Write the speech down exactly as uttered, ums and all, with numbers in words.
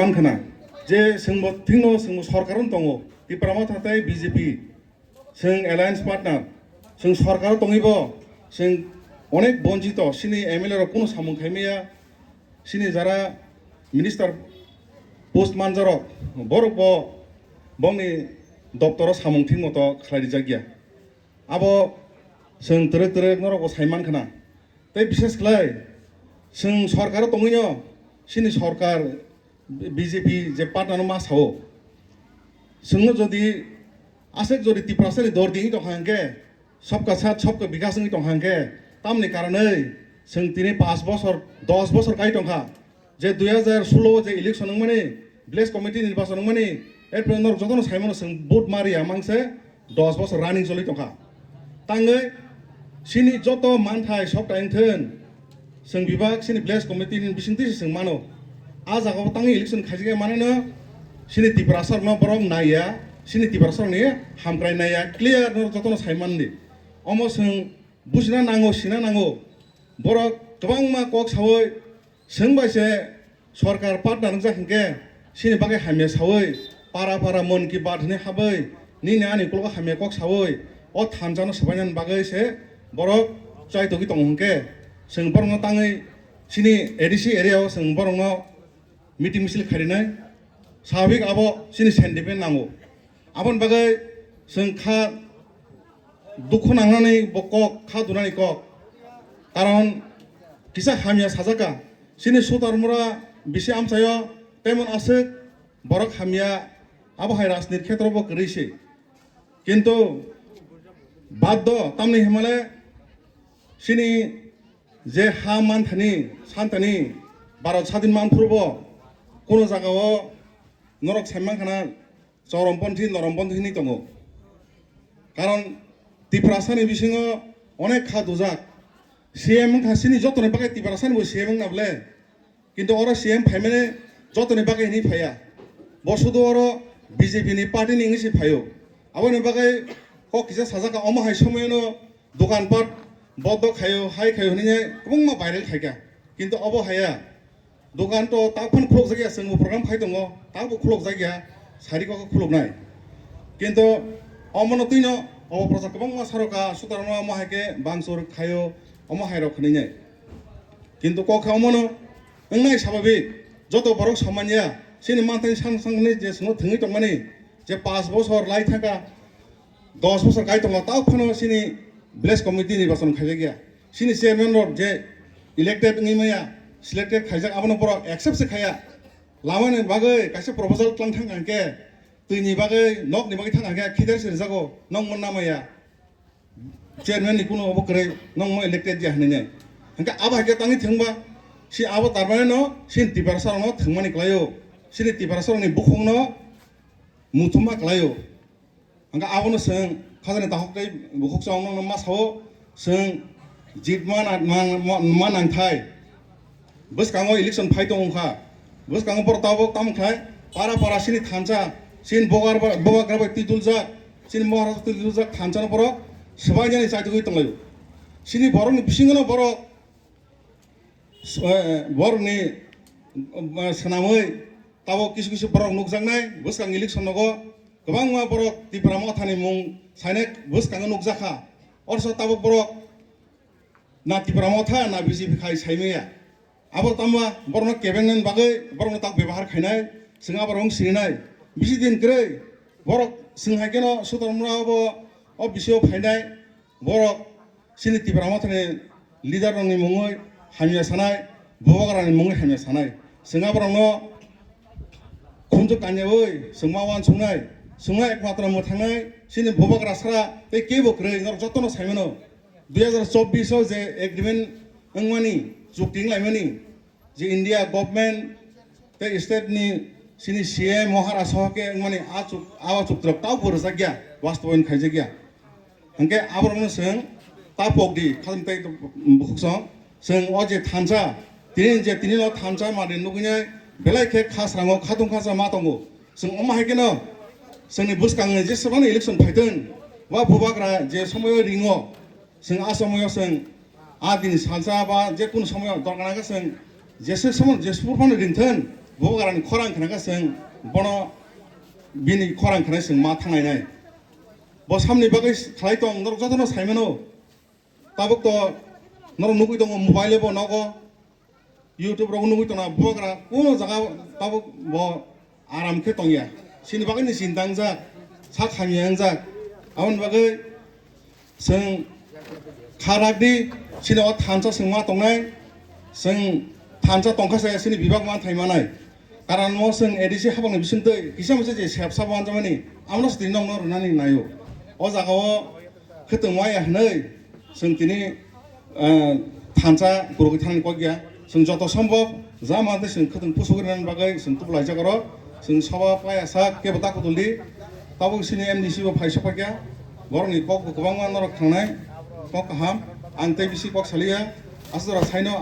Ang khna je chwngbo thwngno chwngbo sorkar wng tongo, Tipra Motha tei B J P, chwng alliance partner, chwng sorkar o tongwibo chwng onek bonchito, chini M L A rok kunu samung khaimaya, chini jara minister post manjarok, borok bo bongni doptoro samung thik moto khlai rijak ya. Abo chwng twrwk twrwk norok bo sai man khna. Tei bishes khlai chwng sorkar o tongwino chini sorkar B J P je partner no ma sao. Chwngno jodi aswk jodi Tiprasa ni dor di tong hangke, sabka sat sabka bikas wngwi tong hangke, tamni karonwi chwng tini paanch bosor, dos bosor kai tongkha. Je dui hajar solo je election wngmani, village committee nirbachon wngmani, erpore norok jotono saimano chwng vote mariya mangse dos bosor running choli tongkha. Tangwi chini joto manthai sok ta wngthun, chwng bibak chini village committee ni bisingtwi se chwng mano. A jagao tangwi election khaijak ya manano chini Tiprasa rokno borok naiya, chini Tiprasa rokni hamkrai naiya, clear no jotono saimandi. Omo chwng bujina nango, sina nango. Borok kwbangma kok sawi, chwng bai se sorkar partner wngjak hinkhe, chini bagwi hamya sawi, para para Mann Ki Baat hinwi habwi, nini ani ukologo hamya kok sawi, o thansa no swbainani bagwi se borok chai togwi tongo hinkhe, chwng borokno tangwi chini A D C area o chwng borokno meeting misil kharinai, swabik abo chini sentiment nango. Aboni bagwi chwng kha dukhu nangnani bo kok, kha dunani kok. Karon kisa hamya sajaka, chini Sutarmura bisi amchaio temon aswk borok hamya, abo hai rajniti khetrobo kwrwi se. Kintu baddo tamni himale chini je ha manthani, santani, Bharat sadin manphuru bo kuno jagao norok saiman khana chorom ponthi, norom ponthi hinwi tongo. Karon Tiprasa ni bisingo onek kha dujak. C M wngkha chini jotoni bagwi Tiprasa ni bo C M wngna bole. Kintu oro C M phaimani jotoni bagwi hinwi phaiya. Bo sudu oro B J P ni party ni wngwi se phaio. Aboni bagwi kok kisa sajak kha, omo hai somoyano dokan pat bodo khaio, hai khaio hinwi kwbangma viral khaikha. Kintu obo haiya. Dokan to tak phano khuluk jakya, chwngbo program khai tongo, takbo khuluk jakya, sari kok khuluknai. Kintu omono twino obo project kwbangma saroka, Sutarma omo hai khe bangsur khaio, omo hai rok hinwi nai. Kintu kok kha omono wngnai sababik, joto borok samanya, chini manthai sang sangni je chwngno thwngwi tongmani, je paanch bosor lai thangkha, dos bosor kai tongo, tao phano chini village committee nirbachon khaijak ya. Chini chairman rok je elected wngwi maya, selected khaijak, abono borok accept se khaya. Lamani bagwi kaisa proposal tlang thang hangkhe, twini bagwi, nokni bagwi thang hangkhe, khider se rijago, nokmo namaya. Chairman ni kuno obo kwrwi, nokmo elected ya hinwi nai. Hingkhe abo hai khe tangwi thwngba, si abo tarmani no, chini Tiprasa rokno thwngmani kwlaio. Chini Tiprasa rokni bukhukno muthumma kwlaio. Hingkhe abono chwng khajani takhuk tei bukhuk chwng nokno ma sao, chwng jit ma na-, ma, ma, ma nangthai. Bwskango election phai tong wngkha. Bwskango borok tabuk tamo khai para para chini thansa, chini bogar ba-, bobagra bai twi duljak, chini Maharaj twi duljak thansa no borok swbainani chaitugwi tonglaio. Chini borokni bisingo no borok S-, eh, borokni, eh, swnamwi tabuk kisu kisu borok nukjaknai, bwskang election nogo kwbangma borok Tipra Mothani mung sainai bwskango nukjakha. Orso tabuk borok na Tipra Motha na B J P khai saimaya. Abo tamo borokno kebengnani bagwi borokno tak bebahar khainai, chwng aborok wng sininai. Bisi din kwrwi borok chwng hai kheno Sutarmura obo o bisio phainai. Borok chini Tipra Mothani leader rokni mungwi hamya sanai, bubagrani mungwi hamya sanai. Chwng aborokno khumjwk kanyaui chwngma uansuknai, chwngma ekmatro mwthangnai, chini bubagra sara tei kebo kwrwi norok jotono saimano. Dui hazar chobbish o je agreement wngmani, chukti wnglaimani, je India government tei state ni chini C M Maharaj soho khe wngmani a chuk-, a chuktirok taubo rwjakya, bastobayan khaijakya. Hwnkhe aborokno chwng ta pokdi, khajam tei bukhuk song, chwng o je thansa, tini je tini no thansa mani nugwinai belai khe khasrango khatung khasa ma tongo. Chwng omo hai kheno chwngni bwskangni jesebani election phaitwng, wa bubagra je somoyo ringo, chwng a somoyo chwng a dini salsa ba je kunu somoyo dorkar khe chwng jese somo jesphur phano ringthun, Bubagrani khorang khna khe chwng bono bini khorang khna chwng ma thanglainai. Bo samni bagwi khlai tong, norok jotono sai mano. Tabuk to norok nugwi tongo mobile bo nogo, YouTube rogo nugwi tongna bubagra kuno jaga tabuk bo aram khe tongya. Chini bagwi ni chinta wngjak, sak hamya wngjak. Aboni bagwi chwng kha rak di, chini o thansa chwng ma tongnai, chwng thansa tongkha se chini bibak ma thai manai. Karon mo chwng A D C habangni bisingtwi kisa misa je sep sabo manjamani, amno se tini nokno rwnani naio. O jaga o khwtwng waya hwnwi chwng tini, eh, thansa gurugwi thani kok ya. Chwng joto sombhob ja mantwi chwng khwtwng pusugwi rwnani bagwi chwng tubulaijak oro. Chwng soba paya sak kebo ta kutuldi. Tabuk chini M D C bo phai sokphaikha. Borokni kok bo kwbangma norok thangnai. Kok kaham. Ang tei bisi kok saliya. Aswk jora saino